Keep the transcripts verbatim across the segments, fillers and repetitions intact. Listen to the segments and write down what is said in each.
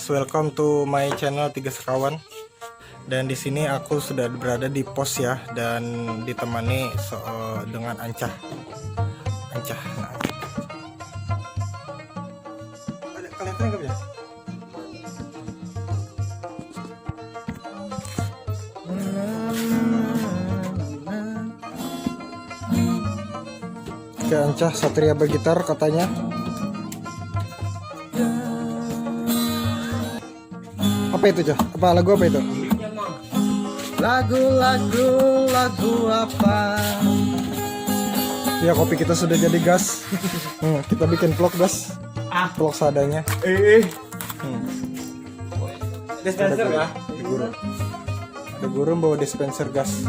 Welcome to my channel Tiga Sekawan. Dan di sini aku sudah berada di pos ya, dan ditemani so- dengan Ancah. Ancah. Nah. Ada kelihatan nggak ya? Oke, Ancah Satria bergitar katanya. Apa itu, Cah? Apa lagu apa itu? Lagu-lagu, lagu apa? Ya, kopi kita sudah jadi, gas. Hmm, kita bikin vlog, gas. Ah. Vlog seadanya. Eh, eh. Hmm. Dispenser kah? Ada guru. Ada guru bawa dispenser, gas.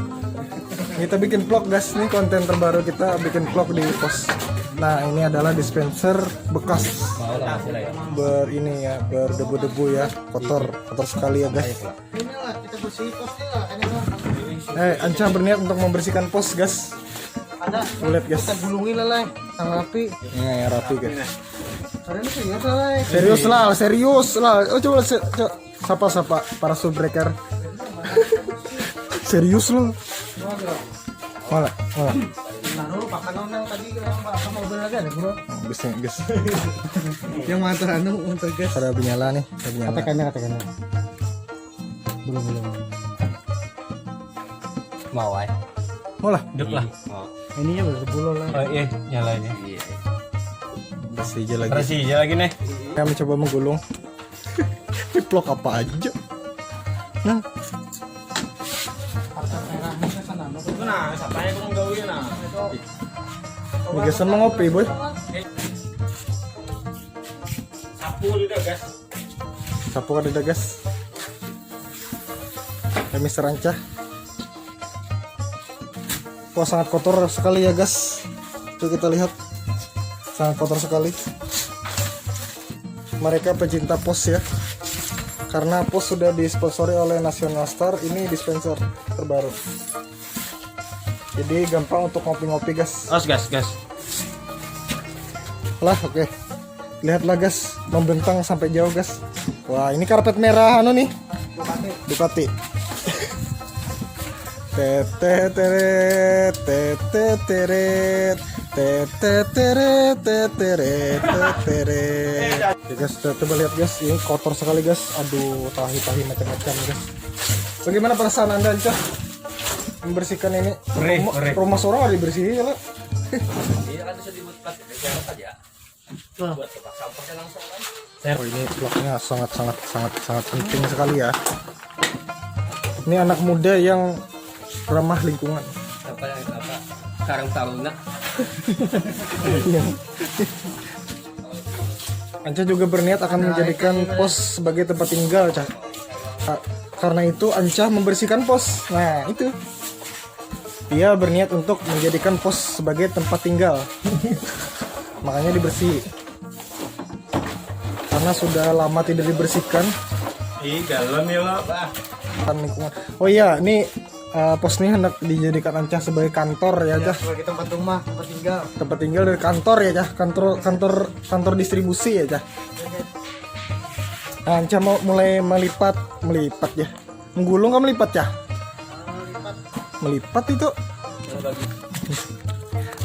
Kita bikin vlog, gas. Ini konten terbaru kita, bikin vlog di pos. Nah, ini adalah dispenser bekas ber ini ya, berdebu-debu ya, kotor, kotor sekali ya, guys. Inilah kita bersih posnya lah, ini lah. Eh, Ancah berniat untuk membersihkan pos, gas. Ada. Lihat, gas. Kita gulungi lah, lah. Tang rapi. Ini yang rapi, guys. Ada ini serius lah, lah. Serius lah, serius lah. Oh, coba se- co- sapa sapa para subbreaker. Serius lu. Malah, malah. Nah, lu pakan orang tadi orang apa mobil lagi ada, bro? Gas, gas. Yang mantar anu, mantar gas. Pada menyala nih, pada menyala. Katakannya, katakannya. Belum, belum. Mau, ay. Mau lah. Hidup lah. Mau. Ininya baru sepuluh lah. Oh, iya, nyala ini. Iya. Bersih aja lagi. Bersih aja lagi nih. Kami coba menggulung. Ini vlog apa aja? Nah. Nah, siapa yang mau gawe, nah? Ini gasan mau ngopi, boy. Sapu udah, gas. Sapu ada dah, gas. Kami serancah. Wah, sangat kotor sekali ya, gas. Tuh, kita lihat. Sangat kotor sekali. Mereka pecinta pos ya. Karena pos sudah disponsori oleh National Star, ini dispenser terbaru. Jadi gampang untuk ngopi-ngopi, gas. Os, gas, gas. Lah, oke. Lihatlah, gas, membentang sampai jauh, gas. Wah, ini karpet merah anu nih. Ducati. Tete teret, tete teret, tete teret, tete teret, tete teret. Ya, gas, coba lihat, gas, ini kotor sekali, gas. Aduh, tahi-tahi macam-macam, gas. Bagaimana perasaan Anda, Cah? Membersihkan ini. Perih, rumah, perih. Rumah seorang ada dibersihin ya, lo? Iya, kan bisa dibuat plastik aja. Buat tempat sampahnya langsung kan. Oh, ini vlognya sangat, sangat, sangat, sangat penting sekali ya. Ini anak muda yang ramah lingkungan. Apa yang apa? Karang Taruna. Iya. Anca juga berniat akan menjadikan pos sebagai tempat tinggal, Cah. Ka- karena itu Anca membersihkan pos. Nah, itu. Dia berniat untuk menjadikan pos sebagai tempat tinggal. Makanya dibersih. Karena sudah lama tidak dibersihkan. Ih, galon ya, lo. Kan lingkungan. Oh iya, ini eh, pos ini hendak dijadikan Anca sebagai kantor ya, Cah. Sebagai tempat rumah, tempat tinggal. Tempat tinggal dari kantor ya, Cah. Kantor kantor kantor distribusi ya, Cah. Nah, Anca mau mulai melipat, melipat ya. Menggulung kan melipat, Cah? Melipat itu.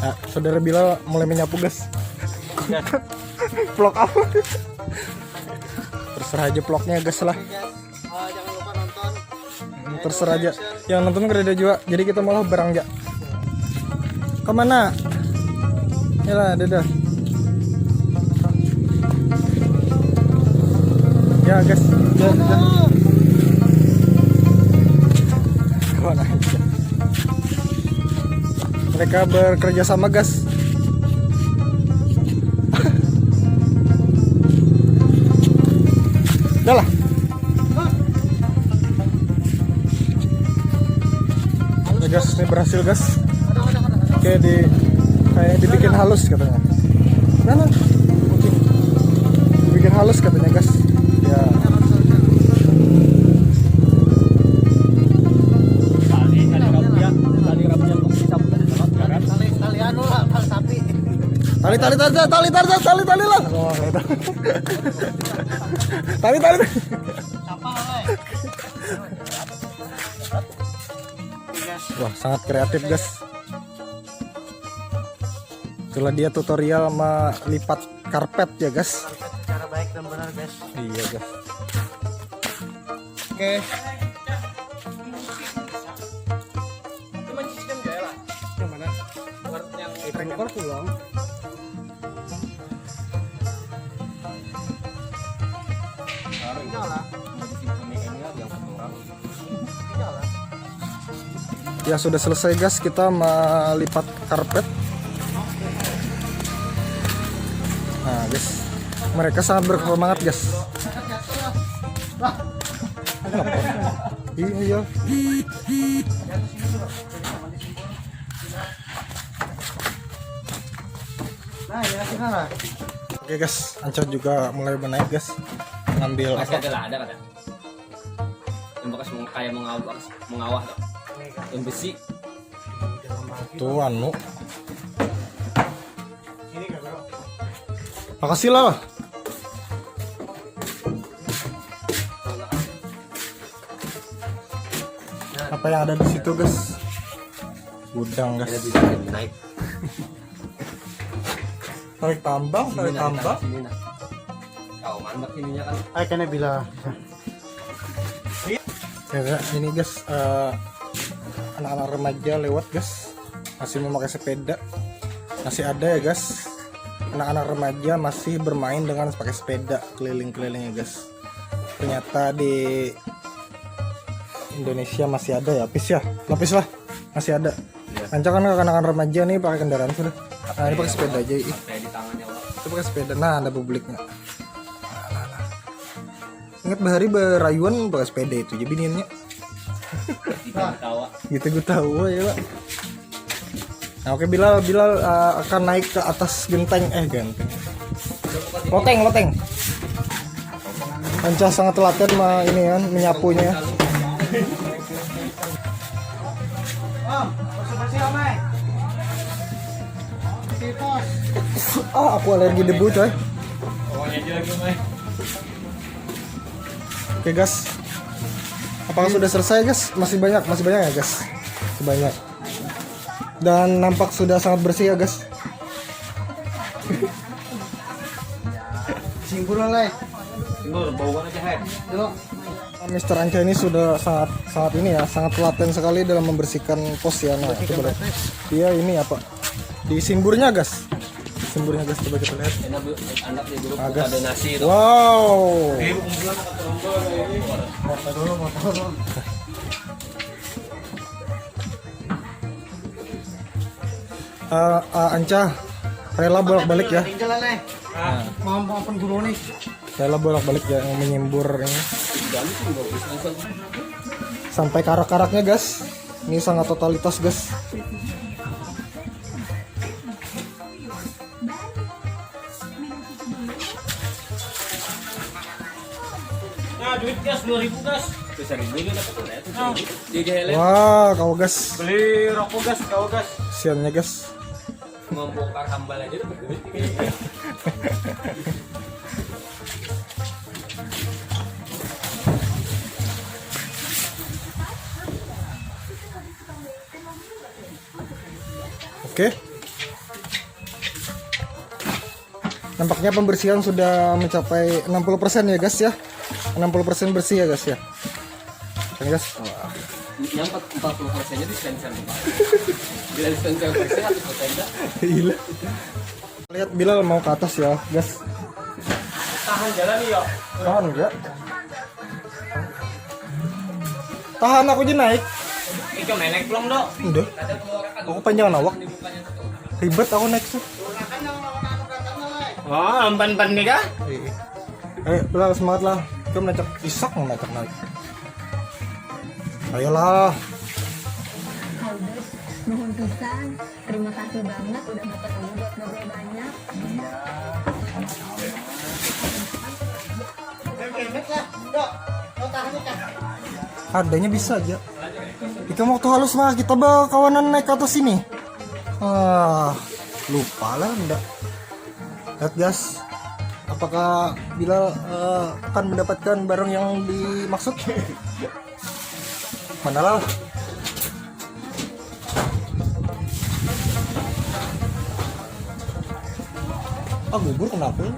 Nah, saudara Bilal mulai menyapu, gas. Vlog apa? Terserah aja vlognya, gas lah. Eh, jangan lupa nonton. Terserah aja. Yang nonton kada ada juga. Jadi kita malah barang aja. Kemana? Yalah, dadah. Ya, gas. Ya, ya. Kawan aja. Mereka bekerja sama, gas. Udah lah. Ya, gas, ini berhasil, gas. Oke, di kayak dibikin halus katanya. Nah, nah. Oke. Dibikin halus katanya, gas. Ya. Tali, tali rapia, tali rapia untuk disapu tadi dapat, ya kan? Tali, tali anu lah, tali sapi. Tali, tali, tali, tali, tali, tali, tali lah. Tali, tali. Wah, sangat kreatif, guys. Itulah dia tutorial melipat karpet ya, guys. Cara baik dan benar, guys. Iya, guys. Oke. Itu mencicikan gaya lah. Yang mana? Yang itu keluar pulang. Tinggal lah. Mau disimpan di ini lah, yang satu orang. Ya, sudah selesai, guys, kita melipat karpet. Nah, guys, mereka sangat bersemangat, guys. Kenapa? Iya, iya. Nah, ya, sini lah. Oke, guys, Anca juga mulai menaik, guys. Ngambil apa? Masih ada lah, ada, ada. Yang bekas meng-, kayak mengawah, mengawah tuh. Yang besi. Tuh, anu. Makasih lah. Apa yang ada di situ, guys? Gudang, guys. Ada bisa naik. Tarik tambang, tarik tambang. Sini, nah. Kau mantap ininya kan. Ayo, kena bila. Ya, ini, guys, eh, anak-anak remaja lewat, guys, masih memakai sepeda. Masih ada ya, guys, anak-anak remaja masih bermain dengan pakai sepeda keliling-keliling ya, guys. Ternyata di Indonesia masih ada ya, lapis ya, lapis lah, masih ada. Iya. Anca kan kekanakan remaja nih pakai kendaraan sudah. Nah, ini pakai sepeda aja, ih. Apa di tangannya, Wak? Itu pakai sepeda. Nah, ada publiknya. Nah, nah, nah. Ingat bahari berayuan pakai sepeda itu aja biniannya. Kita ketawa. Gitu gue tahu ya, Pak. Nah, oke, Bilal, Bilal, uh, akan naik ke atas genteng, eh, genteng. Loteng, loteng. Anca sangat telaten ma-, ini kan, menyapunya. Ah, aku alergi debu, coy. Oke, guys. Apakah sudah selesai, guys? Masih banyak, masih banyak ya, guys. Masih banyak. Dan nampak sudah sangat bersih ya, guys. Simpul lah, Leh. Simpul, bauan aja, Hen. Yuk. Mister Anca ini sudah sangat, sangat ini ya, sangat telaten sekali dalam membersihkan pos ya. Nah, coba lihat. Iya, ini apa? Di simburnya, guys. Simburnya, guys, coba kita lihat. Enak, Bu. Anak di guru. Ah, guys. Ada nasi itu. Wow. Di kumpulan apa? Foto dulu, foto dulu. Eh, eh, Anca rela bolak-balik ya. Tinggal, Leh. Nah. Mau, mau apa dulu nih? Rela bolak-balik ya, menyembur ini. Sampai karak-karaknya, guys. Ini sangat totalitas, guys. Nah, duit gas dua ribu, gas. Itu seribu ini dapat tuh, ya. Nah. Dia gaya. Wah, kau gas. Beli rokok gas, kau gas. Siannya gas. Membongkar hambal aja dapat duit. Oke. Nampaknya pembersihan sudah mencapai enam puluh persen ya, guys, ya. Enam puluh persen bersih ya, guys, ya. Kan, guys? Yang empat puluh persennya dispenser, Pak. Bila dispenser bersih, satu persen dah. Gila. Lihat Bilal mau ke atas ya, guys. Tahan jalan ya. Tahan enggak? Tahan, aku aja naik. Ini cuma naik belum, Dok? Udah. Aku panjangan awak. Ribet aku naik tuh. Wah, empan-empan nih kah? Iya. Ayo, lah, semangat lah. Kita menacak isak, menacak naik. Ayolah. Nuhun pisan. Terima kasih banget udah mau ketemu buat ngobrol banyak. Adanya bisa aja. Itu waktu halus mah kita bawa kawanan naik ke atas sini. Ah, lupa lah ndak. Lihat guys, apakah Bilal eh, akan mendapatkan barang yang dimaksud? Mana lah? Ah, gugur kenapa?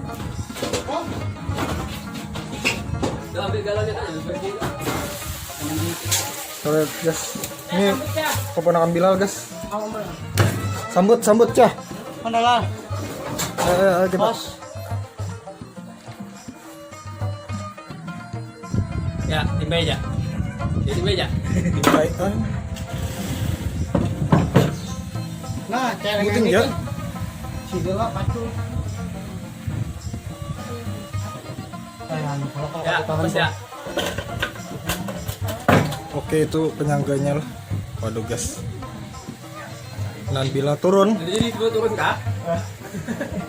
Sorry guys, ini keponakan Bilal guys. Sambut, sambut cah. Mana lah? Ayo, ayo, ayo, kita. Bos. Ya, timbai aja. Ya, timbai aja. Baik kan? Nah, cewek Mungkin ini ya. Kan. Sini lah pacu. Ya, bos ya. Oke, itu penyangganya lah. Waduh guys. Nan bila turun. Jadi dua turun kah?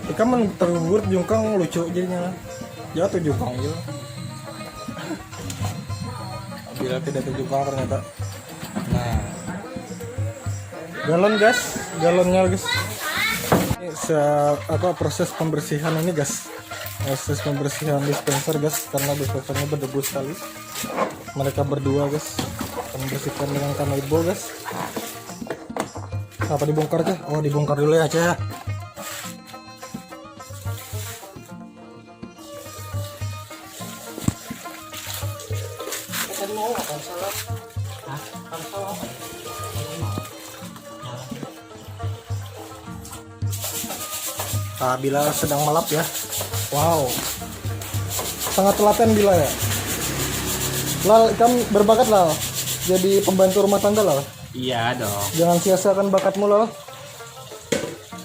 Ikan men tergugur jungkang lucu jadinya. Jatuh jungkang gitu. Bila tidak terjungkang ternyata. Nah. Galon guys, galonnya guys. Ini se apa proses pembersihan ini guys. Proses pembersihan dispenser guys karena dispensernya berdebu sekali. Mereka berdua guys membersihkan dengan kanebo guys. Kenapa dibongkar cah? Oh dibongkar dulu ya cah. Tadi mau apa salah? Hah? Kan salah apa? Ah, Bila sedang melap ya. Wow. Sangat telaten Bila ya. Lal, kamu berbakat Lal. Jadi pembantu rumah tangga Lal. Iya dong. Jangan sia-siakan bakatmu Lal.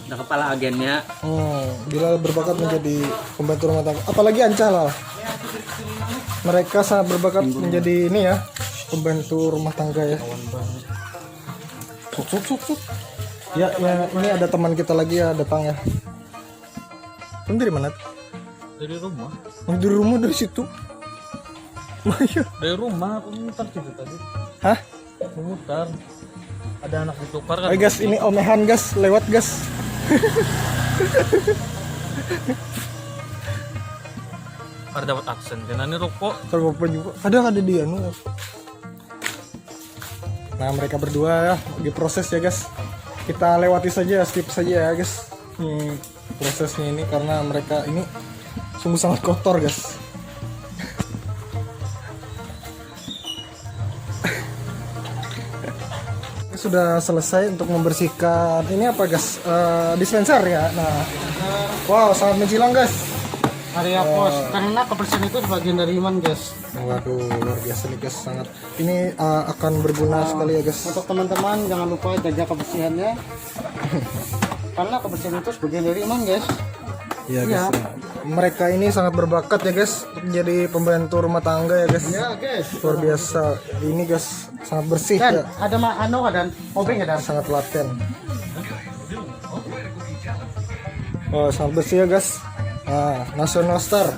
Ada kepala agennya. Hmm, Bilal berbakat menjadi pembantu rumah tangga. Apalagi Ancah Lal. Mereka sangat berbakat menjadi ini ya, pembantu rumah tangga ya. Suk, suk, suk, suk. Ya, ya, ini ada teman kita lagi ya datang ya. Kamu dari mana? Dari rumah. Oh, dari rumah dari situ. Iya. Dari rumah aku mutar situ tadi. Hah? Memutar. Ada anak ditukar kan? Ayo guys, ini Om Ehan guys, lewat guys. Ada dapat aksen. Kena ini rokok. Terus apa juga? Kadang ada di anu. Nah mereka berdua ya, lagi proses ya guys. Kita lewati saja, skip saja ya guys. Hmm, prosesnya ini karena mereka ini sungguh sangat kotor guys. Sudah selesai untuk membersihkan ini apa guys? Eh, dispenser ya. Nah, wow sangat mencilang guys. Area pos karena kebersihan itu sebagian dari iman guys. Waduh luar biasa nih guys, sangat ini eh, akan berguna sekali ya guys. Untuk teman-teman jangan lupa jaga kebersihannya. Karena kebersihan itu sebagian dari iman guys. Iya guys. Nah, mereka ini sangat berbakat ya guys untuk menjadi pembantu rumah tangga ya guys. Ya guys. Luar biasa ini guys, sangat bersih Dan ya. Ada ma anu dan obeng ya dan. Sangat telaten. Oh, sangat bersih ya guys. Nah, National Star,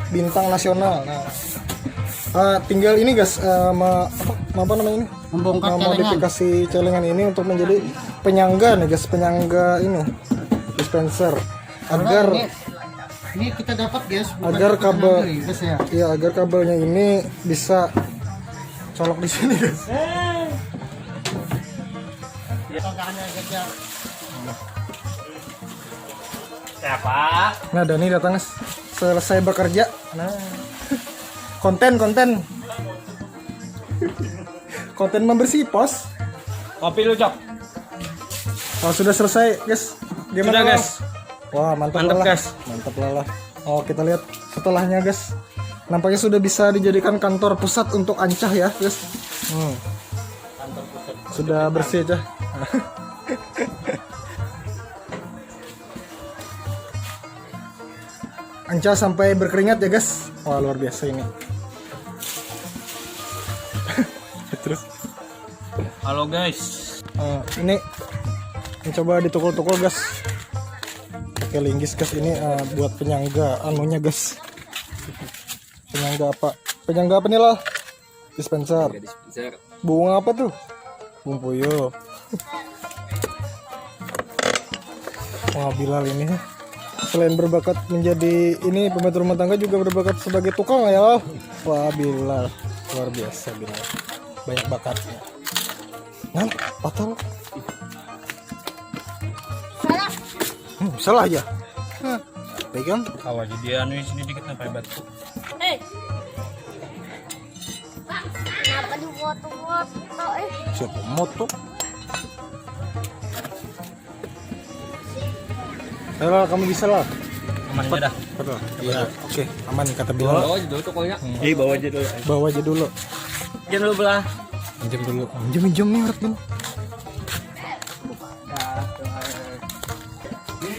bintang nasional. Nah, ah, tinggal ini guys, eh, ma- apa, apa namanya ini? Membongkar celengan. Memodifikasi celengan ini untuk menjadi penyangga nih guys, penyangga ini dispenser agar Ini, ini kita dapat guys. Bukan Agar kita kabel- ngambil, guys ya. Ya agar kabelnya ini bisa colok di sini guys. Siapa? Nah Dani datang selesai bekerja. Nah konten konten konten membersih pos. Kopi lu cok. Oh, sudah selesai guys. Gimana Sudah Bang? Guys. Wah mantap Mantap lah. Guys. Mantap lah. Oh kita lihat setelahnya guys. Nampaknya sudah bisa dijadikan kantor pusat untuk Ancah ya guys. Hmm. Sudah bersih Cah. Ancah sampai berkeringat ya guys. Wah luar biasa ini. Terus. Halo guys. Eh, ini mencoba ditukul-tukul guys. Pakai linggis guys ini eh, buat penyangga anunya guys. Penyangga apa? Penyangga apa nih lah? Dispenser. Bunga apa tuh? Bumpuyo. Wah Bilal ini. Selain berbakat menjadi ini pembantu rumah tangga, juga berbakat sebagai tukang ya. Wah, Bilal luar biasa, Bilal, banyak bakatnya. Nah, patah lo. Hmm, salah aja. Hmm. Pegang. Awas aja dia anu sini dikit sampai batu. Eh. Kenapa difoto-foto, eh? Siapa moto? Ayolah, kamu bisa lah. Aman aja dah. Betul. Iya, oke, aman kata Bilal. Bawa aja dulu tokonya. Hmm. Iya, bawa aja dulu. Bawa aja dulu. Jangan dulu belah. Minjem dulu. Minjem, minjem nih, Rat, Bin.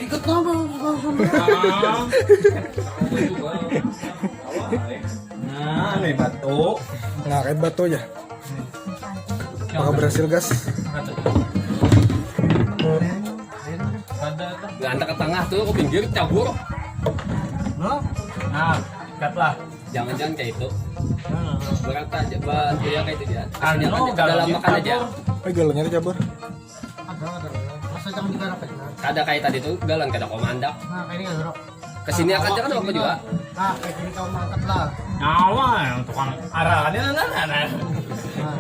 Ikut ngomong, ngomong. Nah, kayak batu. Nah, kayak batu aja. Apakah berhasil, gas? Nggak, antar ke tengah tuh, ke pinggir, cabur. Nah, cut lah. Jangan-jangan kayak itu. Berat aja, bantu ya kayak itu ya. Anu, ada lama kan aja. Eh, galonnya ada cabur. Ada, ada. Masa jangan digarap aja. Ada kayak tadi tuh, galon kada komandak. Nah, kayak ini, Bro. Kesini akan jangan apa juga. Nah, kayak gini kau mangkat lah. Nyawa yang tukang arahannya, nah, nah, nah. Nah.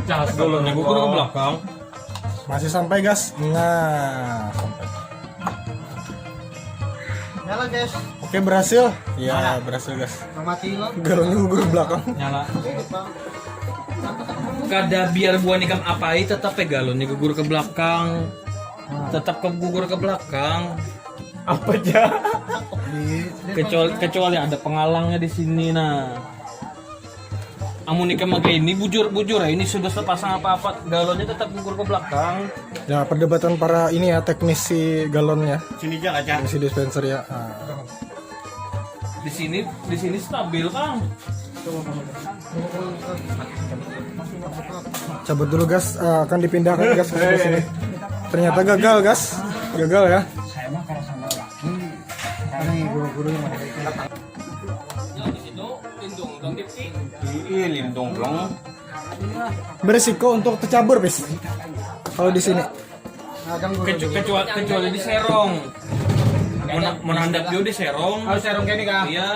Cas dulu nih, gugur ke belakang. Masih sampai, gas. Nah, sampai. Nyala, guys. Oke, berhasil. Ya, berhasil, gas. Mati lo. Galonnya gugur ke belakang. Nyala. Kada biar buah nikam apai, tetap ya galonnya gugur ke belakang. Tetap ke gugur ke belakang. Apa aja? Kecuali, kecuali ada pengalangnya di sini, nah. Amun ikam pakai ini, bujur, bujur ya, ini sudah sepasang apa-apa, galonnya tetap gugur ke belakang. Ya, perdebatan para ini ya, teknisi galonnya. Sini aja, Kak. Teknisi dispenser ya. Nah. Di sini, di sini stabil, Kang. Cabut dulu, gas. Eh, akan dipindahkan, gas, ke sini. Ternyata gagal, gas. Gagal ya. Ini guru-guru yang ada. Iya, lindung dong. Berisiko untuk tercabur, bis. Kalau di sini. Kecu-, kecuali, kecuali di serong. Mau na-, mau nandap juga di serong. Oh, serong kayak ini, Kang? Iya.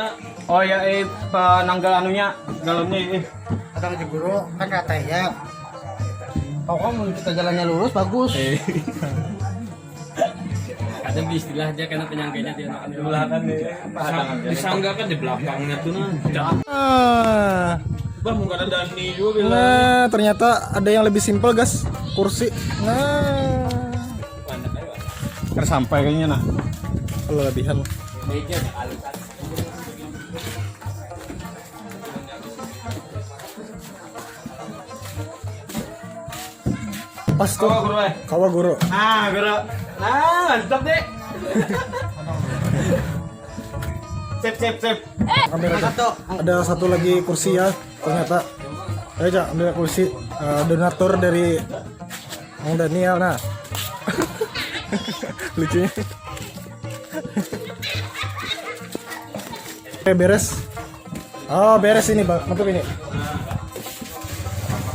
Oh ya, eh, penanggal anunya, galonnya, eh. Ada aja guru, kan rata ya. Pokoknya mun kita jalannya lurus, bagus. Eh. Ada istilah aja karena penyangganya dia anak. Belakang nih. Disangga kan di belakangnya tuh, nah. Ah. Bah, mungkin ada Dani juga bilang. Nah, ternyata ada yang lebih simpel, gas. Kursi. Nah. Tersampai kayaknya, nah. Kelebihan. Meja ada kali. Pas tuh. Kawa, guru, eh. Kawa, guru. Ah, guru. Ah, mantap deh. Sip, sip, sip. Ambil aja. Ada satu lagi kursi ya, ternyata. Ayo, Cak, ambil kursi. Eh, donatur dari Bang Daniel, nah. Lucunya. Oke, beres. Oh, beres ini, Bang. Mantap ini.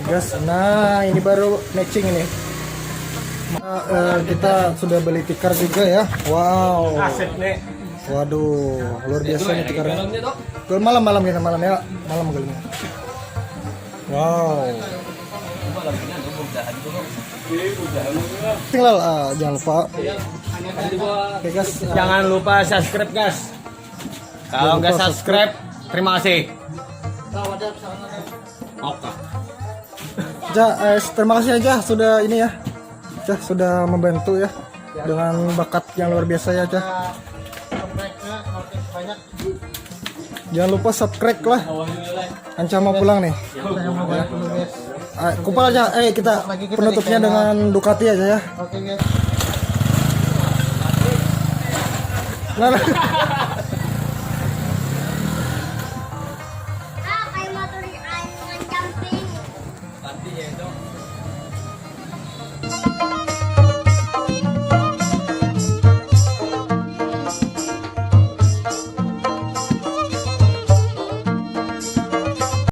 Gas. Nah, ini baru matching ini. Eh, eh, kita sudah beli tikar juga ya. Wow. Asik nih. Waduh, luar biasa nih tikarnya. Malam, malam kita malam ya. Malam kali ini. Wow. Tinggal, ah, jangan lupa. Oke, gas. Jangan lupa subscribe, gas. Kalau nggak subscribe, terima kasih. Oke. Ja, eh, terima kasih aja sudah ini ya. Ja, sudah membantu ya dengan bakat yang luar biasa ya, Ja. Jangan lupa subscribe lah. Anca mau pulang nih. Ah, kumpul aja. Eh, kita penutupnya dengan Ducati aja ya. Oke, guys. Nah, nah.